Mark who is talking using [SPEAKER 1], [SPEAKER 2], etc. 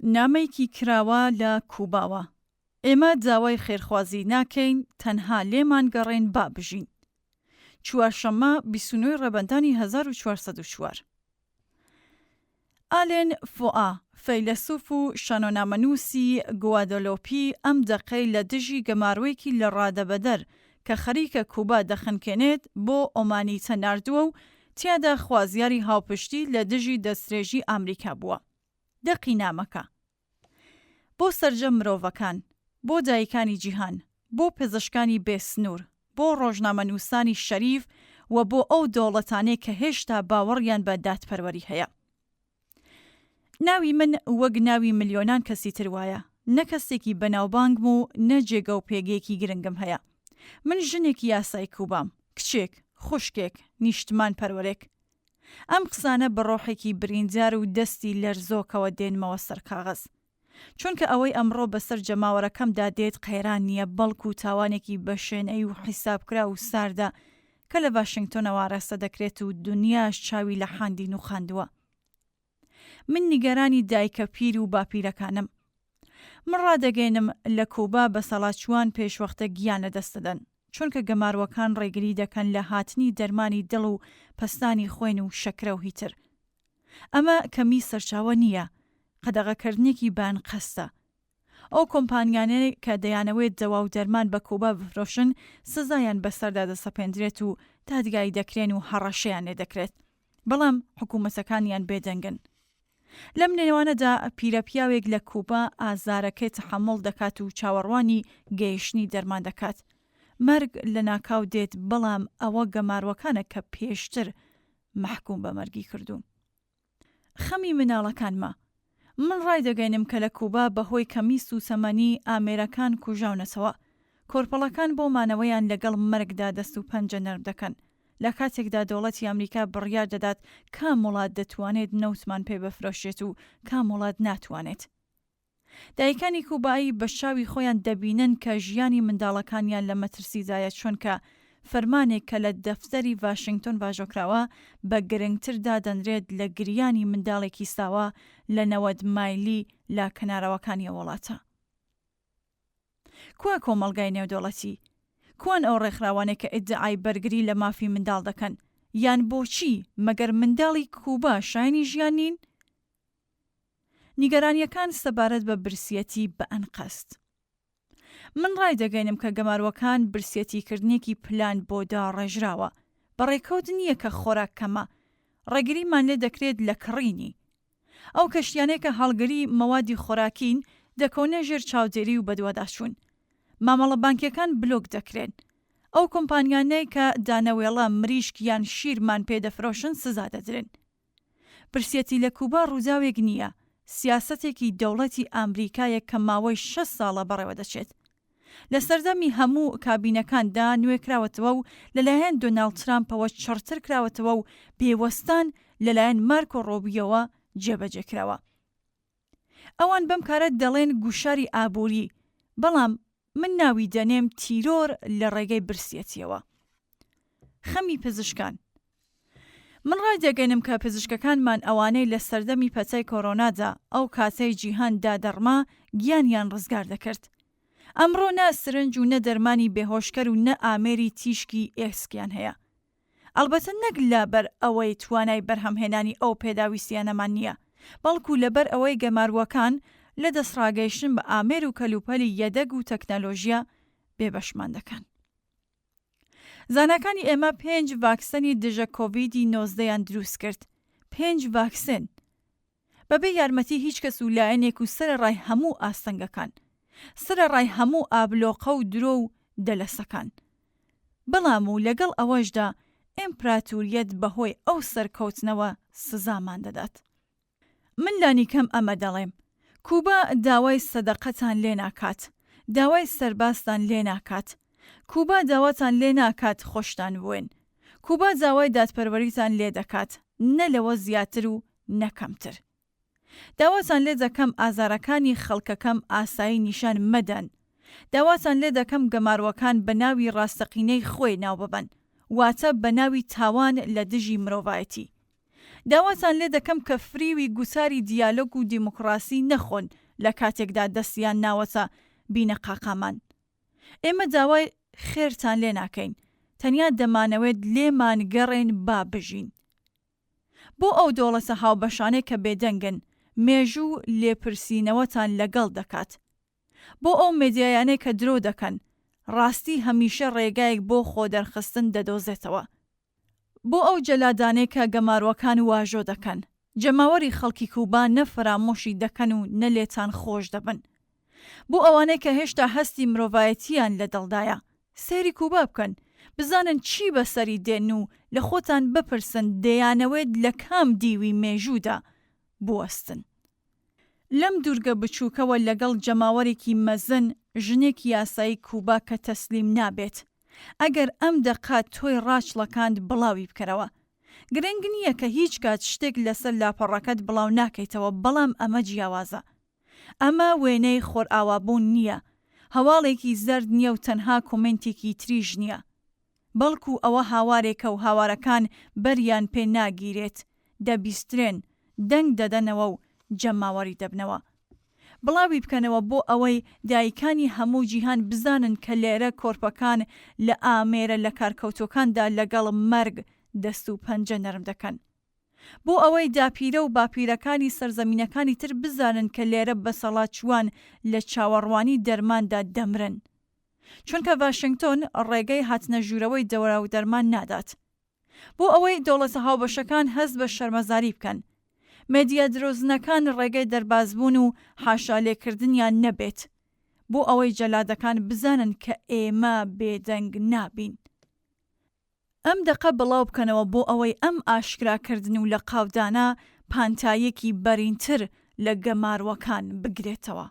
[SPEAKER 1] نامەیەکی کراوە لە کوباوە. ئێمە داوای خێرخوازی ناکەین، تەنها لێمان گەڕێن با بژین. چوارشەممە 29 ی ڕێبەندانی 1404. ئالێن فۆئا، فەیلەسوف و شانۆنامەنووسی گوادۆلۆپی ئەم دەقەی لە دژی گەمارۆیەکی لەڕادەبەدەر کە خەریکە کوبا دەخنکێنێت بۆ ئۆمانیتە ناردووە و تیادا خوازیاری هاوپشتی لە دژی دەسترێژی ئامریکا بووە. دەقی نامەکە. بۆ سەرجەم مرۆڤەکان، بۆ دایکانی جیهان، بۆ پزشکانی بێ سنوور، بۆ ڕۆژنامەنووسانی شەریف و بۆ ئەو دەوڵەتانەی کە هێشتا باوەڕیان بە دادپەروەری هەیە. ناوی من وەک ناوی ملیۆنان کەسی تر وایە، نە کەسێکی بەناوبانگم و نە جێگە و پێگەیەکی گرنگم هەیە. من ژنێکی یاسای کوبام، کچێک، خوشکێک، نیشتمانپەروەرێک. ئەم قسانە بە ڕۆحێکی بریندار و دەستی لەرزۆکەوە دێنمەوە سەر کاغەز. چونکە ئەوەی ئەمڕۆ بەسەر جەماوەرەکەمدا دێت قەیران نییە بەڵکو تاوانێکی بەشێنەی و حیسابکراو و ساردە کە لە ڤاشنگتۆنەوە ئاراستە دەکرێت و دونیاش چاوی لە حاندی نوقاندووە. من نیگەرانی دایکە پیر و باپیرەکانم. من ڕادەگەیەنم لە کوبا بەسەڵاچووان پێشوەختە گیان لەدەست دەدەن، چونکە گەماروەکان ڕێگری دەکەن لە هاتنی دەرمانی دڵ و پەستانی خوێن و شەکرە و هیتر. ئەمە کەمی سەرچاوە نییە، قەدەغەکردنێکی بەئەنقەستە. ئەو کۆمپانیانەی کە دەیانەوێت دەوا و دەرمان بە کوبا بفرۆشن سزایان بەسەردا دەسەپێندرێت و دادگایی دەکرێن و هەڕەشەیان لێدەکرێت، بەڵام حکومەتەکانیان بێدەنگن. لەم نێوانەدا پیرەپیاوێک لە کوبا ئازارەکەی تەحەموڵ دەکات و چاوەڕوانی گەیشتنی دەرمان دەکات. مەرگ لەناکاو دێت بەڵام ئەوە گەماروەکانە کە پێشتر مەحکوم بە مەرگی کردوون. خەمی مناڵەکانمە. من ڕایدەگەینم کە لە کوبا بەهۆی کەمی سووتەمەنی ئامێرەکان کوژاونەتەوە. کۆرپەڵەکان بۆ مانەوەیان لەگەڵ مەرگدا دەست و پەنجە نەرم دەکەن. لە کاتێکدا دەوڵەتی ئەمریکا بڕیار دەدات کام وڵات دەتوانێت نەوتمان پێ بفرۆشێت و کام وڵات ناتوانێت. دایکانی کوبایی بە چاوی خۆیان دەبینن کە ژیانی منداڵەکانیان لە مەترسیدایە چونکە فەرمانێک کە لە دەفتەری ڤاشنگتۆن ڤاژۆکراوە بە گرنگتر دادەنرێت لە گریانی منداڵێکی ساوا لە 90 مایلی لە کەناراوەکانی ئەو وڵاتە. کوا کۆمەڵگای نێودەوڵەتی؟ کوان ئەو ڕێکخراوانەی کە ئیدعای بەرگری لە مافی منداڵ دەکەن؟ یان بۆچی مەگەر منداڵی کوبا شایەنی ژیان نین؟ نیگەرانییەکان سەبارەت بە برسیەتی بە ئەنقەست. من ڕایدەگەینم کە گەماروەکان برسیەتیکردنێکی پلان بۆ داڕێژراوە. بە ڕێکەوت نییە کە خۆراک کەمە. ڕێگریمان لێ دەکرێت لە کڕینی. ئەو کەشتیانەی کە هەڵگری مەوادی خۆراکین دەکەونە ژێر چاودێری و بەدواداچوون. مامەڵە بانکیەکان بلۆک دەکرێن. ئەو کۆمپانیانەی کە دانەوێڵە، مریشک یان شیرمان پێ دەفرۆشن سزا دەدرێن. برسیەتی لە کوبا ڕووداوێک نییە، سیاسەتێکی دەوڵەتی ئامریکایە کە ماوەی 60 ساڵە بەڕێوە دەچێت. لە سەردەمی هەموو کابینەکاندا نوێکراوەتەوە و لەلایەن دۆناڵد ترامپەوە چڕتر کراوەتەوە و بێوەستان لەلایەن مارکۆ ڕۆبیۆوە جێبەجێ کراوە. ئەوان بەم کارە دەڵێن گوشاری ئابووری، بەڵام من ناوی دەنێم تیرۆر لە ڕێگەی برسیەتیەوە. خەمی پزیشکان من ڕایدەگەینم کە پزیشکەکانمان ئەوانەی لە سەردەمی پەتای کۆرۆنادا ئەو کاتەی جیهان دادەڕما گیانیان ڕزگار دەکرد ئەمڕۆ نە سرنج و نە دەرمانی بێهۆشکەر و نە ئامێری تیشکی ئێسکیان هەیە ئەڵبەتە نەک لە بەر ئەوەی توانای بەرهەمهێنانی ئەو پێداویستییانەمان نییە، بەڵکو لە بەر ئەوەی گەمارووەکان لە دەستڕاگەیشتن بە ئامێر و کەلوپەلی یەدەگ و تەکنەلۆژیا بێبەشمان دەکەن. زاناکانی ئێمە پێنج ڤاکسەنی دژە کۆڤیدی نۆزدەیان دروست کرد. پێنج ڤاکسێن! بەبێ یارمەتی هیچ کەس و لایەنێک و سەرەڕای هەموو ئاستەنگەکان. سەرەڕای هەموو ئابلۆقە و درۆ و دەلەسەکان. بەڵام و لەگەڵ ئەوەشدا ئیمپراتوریەت بەهۆی ئەو سەرکەوتنەوە سزامان دەدات. من لانیکەم ئەمە دەڵێم. کوبا داوای سەدەقەتان لێناکات. داوای سەربازتان لێناکات. کوبا داواتان لێناکات خۆشتان بوێن. کوبا داوای دادپەروەریتان لێدەکات، نە لەوە زیاتر و نە کەمتر. داواتان لێ دەکەم ئازارەکانی خەڵکەکەم ئاسایی نیشان مەدەن. داواتان لێ دەکەم گەماروەکان بە ناوی ڕاستەقینەی خۆی ناوببەن، واتە بە ناوی تاوان لە دژی مرۆڤایەتی. داواتان لێ دەکەم کە فریوی گوتاری دیالۆگ و دیموکڕاسی نەخۆن لە کاتێکدا دەستیان ناوەتە بینەقاقامان. ئێمە داوای خێرتان لێ ناکەین، تەنیا دەمانەوێت لێمان گەڕێن با بژین. بۆ ئەو دۆڵەتە هاوبەشانەی کە بێدەنگن، مێژوو لێپرسینەوەتان لەگەڵ دەکات. بۆ ئەو مێدیایانەی کە درۆ دەکەن، ڕاستی هەمیشە ڕێگایەک بۆ خۆدەرخستن دەدۆزێتەوە. بۆ ئەو جەلادانەی کە گەمارۆکان واژۆ دەکەن، جەماوەری خەڵکی کوبا نە فەرامۆشی دەکەن و نە لێتان خۆش دەبن. بۆ ئەوانەی کە هێشتا هەستی مرۆڤایەتییان لە دڵدایە، سەیری کوبا بکەن، بزانن چی بەسەری دێن و لە خۆتان بپرسن دەیانەوێت لە کام دیوی مێژوودا بوەستن. لەم دوورگە بچووکەوە لەگەڵ جەماوەرێکی مەزن، ژنێکی یاسایی کوبا کە تەسلیم نابێت. ئەگەر ئەم دەقە تۆی ڕاچڵەکاند بڵاوی بکەرەوە. گرنگ نییە کە هیچ کات شتێک لەسەر لاپەڕەکەت بڵاو ناکەیتەوە بەڵام ئەمە جیاوازە. ئەمە وێنەی خۆرئاوابوون نییە، هەواڵێکی زەرد نییە و تەنها کۆمێنتێکی تریش نییە. بەڵکو ئەوە هاوارێکە و هاوارەکان بەریان پێ ناگیرێت، دەبیسترێن، دەنگ دەدەنەوە و جەماوەری دەبنەوە. بڵاوی بکەنەوە بۆ ئەوەی دایکانی هەموو جیهان بزانن کە لێرە کۆرپەکان لە ئامێرە لەکارکەوتووەکاندا لەگەڵ مەرگ دەست و پەنجە نەرم دەکەن. بۆ ئەوەی داپیرە و باپیرەکانی سەرزەمینەکانی تر بزانن کە لێرە بەسەڵاچووان لە چاوەڕوانی دەرماندا دەمرن. چونکە ڤاشنگتۆن ڕێگەی هاتنە ژوورەوەی دەوا و دەرمان نادات. بۆ ئەوەی دەوڵەتە هاوبەشەکان هەست بە شەرمەزاری بکەن. مێدیا درۆزنەکان ڕێگەی دەربازبوون و حاشالێکردنیان نەبێت. بۆ ئەوەی جەلادەکان بزانن کە ئێمە بێدەنگ نابین. ئەم دەقە بڵاو بکەنەوە بۆ ئەوەی ئەم ئاشکراکردن و لەقاودانە پانتاییەکی بەرینتر لە گەمارۆکان بگرێتەوە.